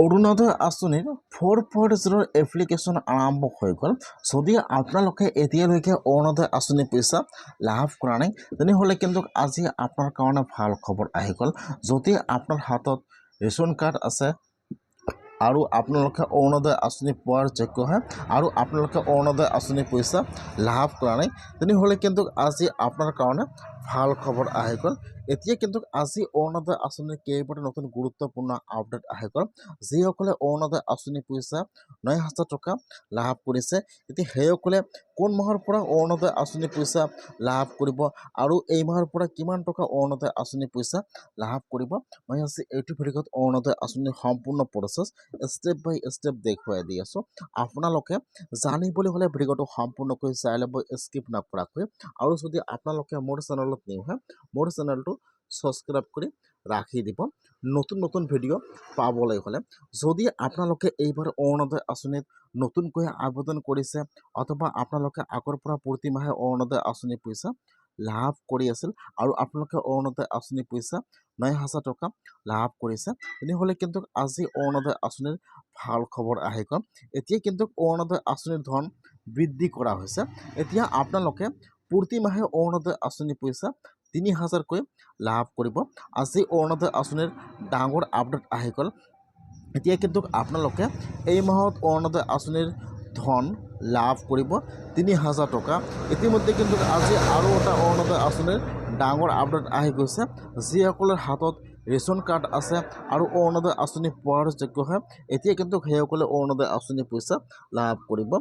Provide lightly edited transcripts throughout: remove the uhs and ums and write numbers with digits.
অৰুণোদয় আঁচনিৰ 4.0ৰ এপ্লিকেশ্যন আৰম্ভ হৈ গ'ল। যদি আপোনালোকে এতিয়ালৈকে অৰুণোদয় আঁচনিৰ পইচা লাভ কৰা নাই, তেনেহ'লে কিন্তু আজি আপোনাৰ কাৰণে ভাল খবৰ আহি গ'ল। যদি আপোনাৰ হাতত ৰেচন কাৰ্ড আছে আৰু আপোনালোকে অৰুণোদয় আঁচনি পোৱাৰ যোগ্য হয় আৰু আপোনালোকে অৰুণোদয় আঁচনিৰ পইচা লাভ কৰা নাই, তেনেহ'লে কিন্তু আজি আপোনাৰ কাৰণে ভাল খবৰ আহি গ'ল। এতিয়া কিন্তু আজি অৰুণোদয় আঁচনিৰ কেইবাটাও নতুন গুৰুত্বপূৰ্ণ আপডেট আহি গ'ল। যিসকলে অৰুণোদয় আঁচনিৰ পইচা 9000 টকা লাভ কৰিছে, এতিয়া সেইসকলে কোন মাহৰ পৰা অৰুণোদয় আঁচনিৰ পইচা লাভ কৰিব আৰু এই মাহৰ পৰা কিমান টকা অৰুণোদয় আঁচনিৰ পইচা লাভ কৰিব, মই আজি এইটো ভিডিঅ'ত অৰুণোদয় আঁচনিৰ সম্পূৰ্ণ প্ৰচেছ ষ্টেপ বাই ষ্টেপ দেখুৱাই দি আছোঁ। আপোনালোকে জানিবলৈ হ'লে ভিডিঅ'টো সম্পূৰ্ণকৈ চাই ল'ব, স্কিপ নকৰাকৈ। আৰু যদি আপোনালোকে মোৰ চেনেলত নিউ হয়, মোৰ চেনেলটো ছাবস্ক্ৰাইব কৰি ৰাখি দিব নতুন নতুন ভিডিঅ' পাবলৈ হ'লে। যদি আপোনালোকে এইবাৰ অৰুণোদয় আঁচনিত নতুনকৈ আবেদন কৰিছে অথবা আপোনালোকে আগৰ পৰা প্ৰতিমাহে অৰুণোদয় আঁচনিৰ পইচা লাভ কৰি আছিল আৰু আপোনালোকে অৰুণোদয় আঁচনিৰ পইচা 9000 টকা লাভ কৰিছে, তেনেহ'লে কিন্তু আজি অৰুণোদয় আঁচনিৰ ভাল খবৰ আহি গ'ল। এতিয়া কিন্তু অৰুণোদয় আঁচনিৰ ধন বৃদ্ধি কৰা হৈছে। এতিয়া আপোনালোকে প্ৰতিমাহে অৰুণোদয় আঁচনিৰ পইচা 3000কৈ লাভ কৰিব। আজি অৰুণোদয় আঁচনিৰ ডাঙৰ আপডেট আহি গ'ল। এতিয়া কিন্তু আপোনালোকে এই মাহত অৰুণোদয় আঁচনিৰ ধন লাভ কৰিব 3000 টকা। ইতিমধ্যে কিন্তু আজি আৰু এটা অৰুণোদয় আঁচনিৰ ডাঙৰ আপডেট আহি গৈছে। যিসকলৰ হাতত ৰেচন কাৰ্ড আছে আৰু অৰুণোদয় আঁচনি পোৱাৰ যোগ্য হয়, এতিয়া কিন্তু সেইসকলে অৰুণোদয় আঁচনিৰ পইচা লাভ কৰিব।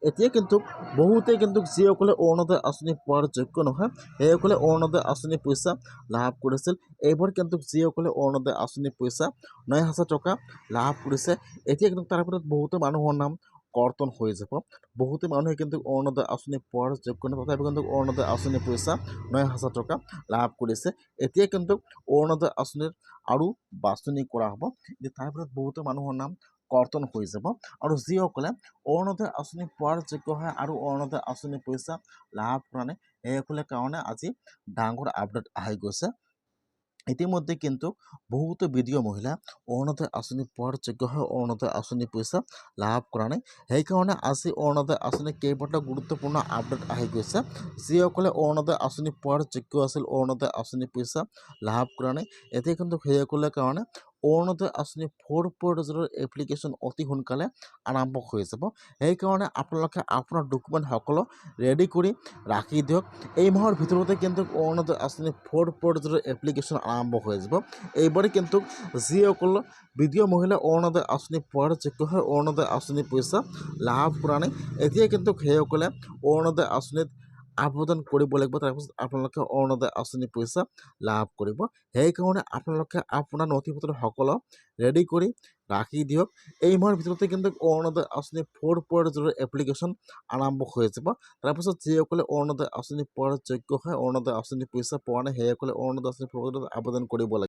এতিয়া কিন্তু বহুতে কিন্তু যিসকলে অৰুণোদয় আঁচনি পোৱাৰ যোগ্য নহয়, সেইসকলে অৰুণোদয় আঁচনিৰ পইচা লাভ কৰিছিল। এইবাৰ কিন্তু যিসকলে অৰুণোদয় আঁচনিৰ পইচা 9000 টকা লাভ কৰিছে, এতিয়া কিন্তু তাৰ ভিতৰত বহুতো মানুহৰ নাম কৰ্তন হৈ যাব। বহুতো মানুহে কিন্তু অৰুণোদয় আঁচনি পোৱাৰ যোগ্য নহয়, তথাপি কিন্তু অৰুণোদয় আঁচনিৰ পইচা 9000 টকা লাভ কৰিছে। এতিয়া কিন্তু অৰুণোদয় আঁচনিৰ আৰু বাছনি কৰা হ'ব। এতিয়া তাৰ ভিতৰত বহুতো মানুহৰ নাম কৰ্তন হৈ যাব আৰু যিসকলে অৰুণোদয় আঁচনি পোৱাৰ যোগ্য হয় আৰু অৰুণোদয় আঁচনিৰ পইচা লাভ কৰা নাই, সেইসকলৰ কাৰণে আজি ডাঙৰ আপডেট আহি গৈছে। ইতিমধ্যে কিন্তু বহুতো বিধৱা মহিলা অৰুণোদয় আঁচনি পোৱাৰ যোগ্য হয়, অৰুণোদয় আঁচনিৰ পইচা লাভ কৰা নাই। সেইকাৰণে আজি অৰুণোদয় আঁচনিৰ কেইবাটাও গুৰুত্বপূৰ্ণ আপডেট আহি গৈছে। যিসকলে অৰুণোদয় আঁচনি পোৱাৰ যোগ্য আছিল, অৰুণোদয় আঁচনিৰ পইচা লাভ কৰা নাই, এতিয়া কিন্তু সেইসকলৰ কাৰণে অৰুণোদয় আঁচনি 4.0ৰ এপ্লিকেশ্যন অতি সোনকালে আৰম্ভ হৈ যাব। সেইকাৰণে আপোনালোকে আপোনাৰ ডকুমেণ্ট সকলো ৰেডি কৰি ৰাখি দিয়ক। এই মাহৰ ভিতৰতে কিন্তু অৰুণোদয় আঁচনি 4.0ৰ এপ্লিকেশ্যন আৰম্ভ হৈ যাব। এইবাৰ কিন্তু যিসকল বিধৱা মহিলা অৰুণোদয় আঁচনি পোৱাৰ যোগ্য হয়, অৰুণোদয় আঁচনিৰ পইচা লাভ কৰা নাই, এতিয়া কিন্তু সেইসকলে অৰুণোদয় আঁচনিত আবেদন কৰিব লাগিব। তাৰপিছত আপোনালোকে অৰুণোদয় আঁচনিৰ পইচা লাভ কৰিব। সেইকাৰণে আপোনালোকে আপোনাৰ নথি পত্ৰ সকলো ৰেডি কৰি ৰাখি দিয়ক। এই মাহৰ ভিতৰতে কিন্তু অৰুণোদয় আঁচনি 4.0ৰ এপ্লিকেশ্যন আৰম্ভ হৈ যাব। তাৰপিছত যিসকলে অৰুণোদয় আঁচনি পোৱাৰ যোগ্য হয়, অৰুণোদয় আঁচনিৰ পইচা পোৱা নাই, সেইসকলে অৰুণোদয় আঁচনি 4.0 আবেদন কৰিব লাগিব।